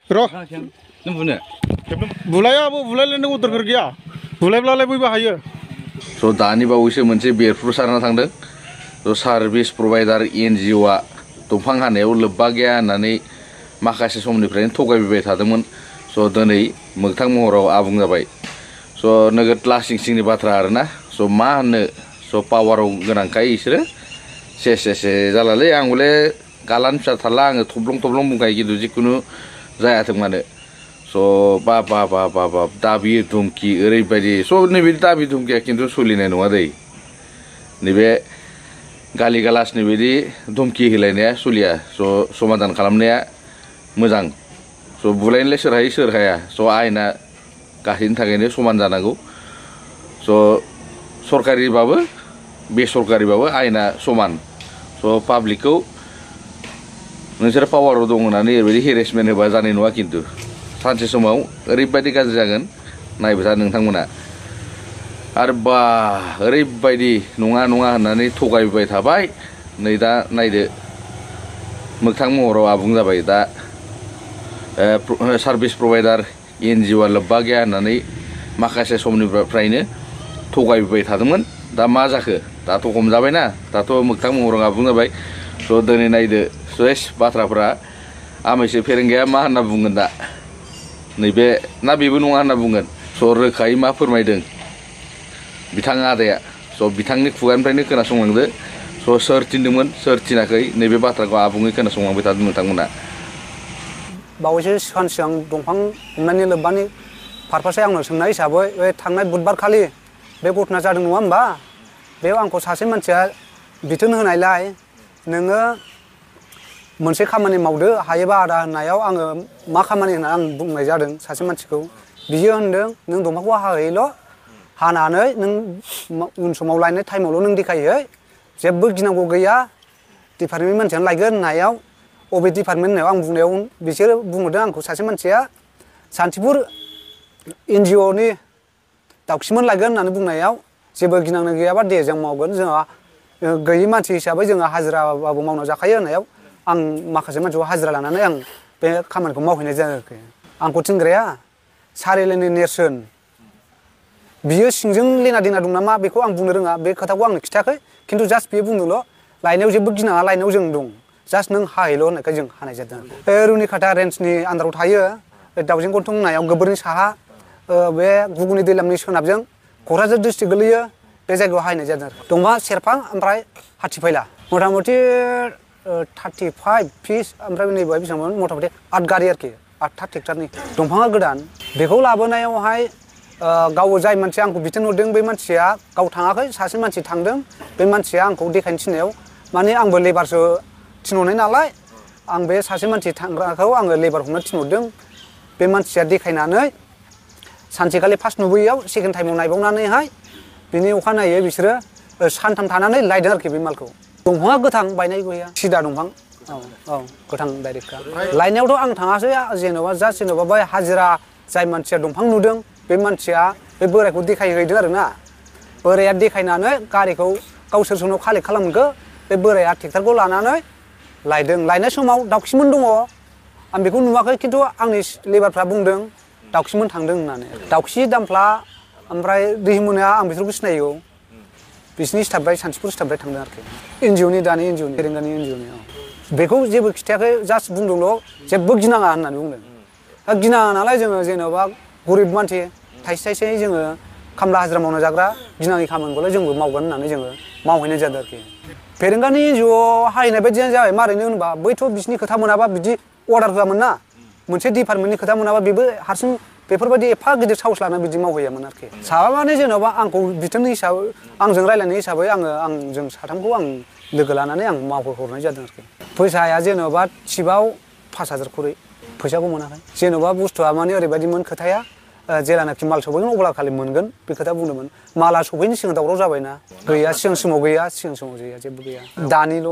र' नों बुनो बुलायाबो बुलायलायनो उदरफोर गैया बुलायब्लालाय बयबो हायो स' दानि बावैसो मोनसे बेरफ्रुसारना थांदों स' सार्भिस प्रभाइडार NGOआ दंफां हानायाव लोब्बा गैया होननानै माखासे समनिफ्रायनो थगायबोबाय थादोंमोन स' दिनै मोगथां महराव आबुं जाबाय स' नोगोद लासिं सिंनि बाथ्रा आरोना स' मा होननो स' पावाराव गोनांखाय इसोरो से जालालै आं हले गालान फिसा थारला आङो थब्लं बुंखायो खिन्थु जिखुनु जायाथों मानो स' बाब दाबि धुमखि ओरैबायदि स' नैबे दाबि धुमखिया खिन्थु सोलिनाय नङा दै नैबे गालि गालासनि बायदि धुमखि होलायनाया सोलिया स' समाधान खालामनाया मोजां स' बुलायनोलाय सोर हायो सोर हाया स' आयेना गासैनि थाखायनो समान जानांगौ स' सरकारिबाबो बेसरकारिबाबो आयेना समान स' पाब्लिकखौ नोंसोर पावाराव दं होननानै ओरैबायदि हेरेसमेन्ट होबा जानाय नङा खिन्थु सानसे समाव ओरैबायदि गाज्रि जागोन नायबाय था नोंथांमोना आरो बा ओरैबायदि नङा होननानै थगायबाय थाबाय नै दा नायदो मोगथां महराव आबुं जाबाय दा सार्भिस प्रभाइडार NGOआ लोब्बा गैया होननानै माखासे समनिफ्रायनो थगायबाय थादोंमोन दा मा जाखो दाथ' हमजाबायना दाथ' मोगथां महराव आबुं जाबाय स' दिनै नायदो सेस बाथ्राफ्रा आमैसो फेरेंगाया मा होनना बुंगोन दा नैबे ना बेबो नङा होनना बुंगोन स' रोखायै मा फोरमायदों बिथाङा आदाया स' बिथांनि खुगानिफ्रायनो खोनासंलांदो स' सोर थिनदोंमोन सोर थिनाखै नैबे बाथ्राखौ आबुङै खोनासंलांबाय थादों नोंथांमोना बावैसो सान सिगां दंफां हमनायनि लोब्बानि पारपासै आंनो सोंनाय हिसाबै बे थांनाय बुधबार खालि बे घटना जादों नङा होमबा बेयाव आंखौ सासे मानसिया बिथोन होनायलाय नोङो मोनसे खामानि मावदो हायोबा आदा होननायाव आङो मा खामानि होनना आं बुंनाय जादों सासे मानसिखौ बियो होनदों नों दंफांखौ हाहैल' हानानै नों उन समाव लायनाय टाइमावल' नों देखायहै जेबो गिनांगौ गैया डिपार्टमेन्टनि मानसियानो लायगोन होननायाव अबे डिपार्टमेन्ट होननायाव आं बुंनायाव बिसोरो बुंहरदों आंखौ सासे मानसिया सान्तिपुर NGOनि दाउखिमोन लायगोन होननानै बुंनायाव जेबो गिनांनो गैयाबा दे जों मावगोन जोंहा गैयि मानसि हिसाबै जोङो हाजिराबाबो मावना जाखायो होननायाव आं माखासे मानसिखौ हाजिरा लानानै आं बे खामानिखौ मावहैनाय जायाखै आंखौ थिनग्राया सारिलिनि नेरसोन बियो सिंजों लेना देना दं नामा बेखौ आं बुंनो रोङा बे खोथाखौ आंनो खिथायाखै खिन्थु जास्ट बियो बुंदोंल' लायनायाव जेबो गिनाङा लायनायाव जों दं जास्ट नों हाहैल' होननायखाय जों हानाय जादों बे रुनिखाटा रेन्जनि आन्दाराव थायो बे दाउजेन गन्थं होननायाव गोबोरनि साहा बे गुगुनि दैलामनि सोनाबजों क'क्राझार डिस्ट्रिक्ट गोलैयो बे जायगायाव हाहैनाय जादों दंफां सेरफां ओमफ्राय हाथिफैला मथा मथि 35 फिस ओमफ्राय नैबे बेसेबांमोन मथा मथि 8 गारि आरोखि 8था ट्रेक्टरनि दंफाङा गोदान बेखौ लाबोनायावहाय गाव जाय मानसिया आंखौ बिथोन हरदों बे मानसिया गाव थाङाखै सासे मानसि थांदों बे मानसिया आंखौ देखायनो थिननायाव माने आंबो लेबारसो थिनहरनाय नालाय आं बे सासे मानसि थांग्राखौ आङो लेबार हमनो थिनहरदों बे मानसिया देखायनानै सानसेखालि फार्स्ट नुबोयैयाव सेकेन्ड टाइमाव नायबावनानैहाय बिनि अखानायै बिसोरो सानथाम थानानै लायदों आरोखि बे मालखौ दंफाङा गोथां बायनाय गैया सिदा दंफां औ गोथां डाइरेक्टखा लायनायावथ' आं थाङासै जेन'बा जास्ट जेन'बा बै हाजिरा जाय मानसिया दंफां नुदों बे मानसिया बे बोरायखौ देखायहैदों आरोना बोराया देखायनानै गारिखौ गावसोर सोरनाव कालेक्ट खालामगो बे बोराया ट्रेक्टरखौ लानानै लायदों लायनाय समाव दाउखिमोन दङ आं बेखौ नुवाखै खिन्थु आंनि लेबारफ्रा बुंदों दाउखिमोन थांदों होननानै दाउखि दामफ्ला ओमफ्राय दैमोना आं बिसोरखौ सिनायो बिसिनि स्टाफनिफ्राय सान्तिपुर स्टाफनिफ्राय थांदों आरोखि NGOनि दानि NGOनि फेरेंगानि NGOनि बेखौ जेबो खिथायाखै जास्ट बुंदोंल' जेबो गिनाङा होननानै बुंदों दा गिनाङा नालाय जोङो जेन'बा गरिब मानसि थाइसे थाइसे जोङो खामला हाजिरा मावना जाग्रा गिनाङि खामानिखौलाय जोंबो मावगोन होननानै जोङो मावहैनाय जादों आरोखि फेरेंगानि NGO हाहैनाय बायदियानो जाबाय मारैनो होनबा बैथ' बिसिनि खोथा मोनाबा बिदि अर्डार होआमोन ना मोनसे डिपार्टमेन्टनि खोथा मोनाबा बेबो हारसिं बेफोरबायदि एफा गिदिर साहस लानानै बिदि मावहैयामोन आरोखि साबा माने जेन'बा आंखौ बिथोननि हिसाबै आंजों रायलायनाय हिसाबै जों साथामखौ आं लोगो लानानै आं मावहोहरनाय जादों आरोखि फैसाया जेन'बा टिपआव 5,000 खरि फैसाखौ मोनाखै जेन'बा बुस्थुआ माने ओरैबायदिमोन खोथाया जेलानाखि माल सफैगोन अब्ला खालि मोनगोन बे खोथा बुंदोंमोन माला सफैनो सिगां दावराव जाबायना गैया सिगां समाव गैया जेबो गैया दानिल'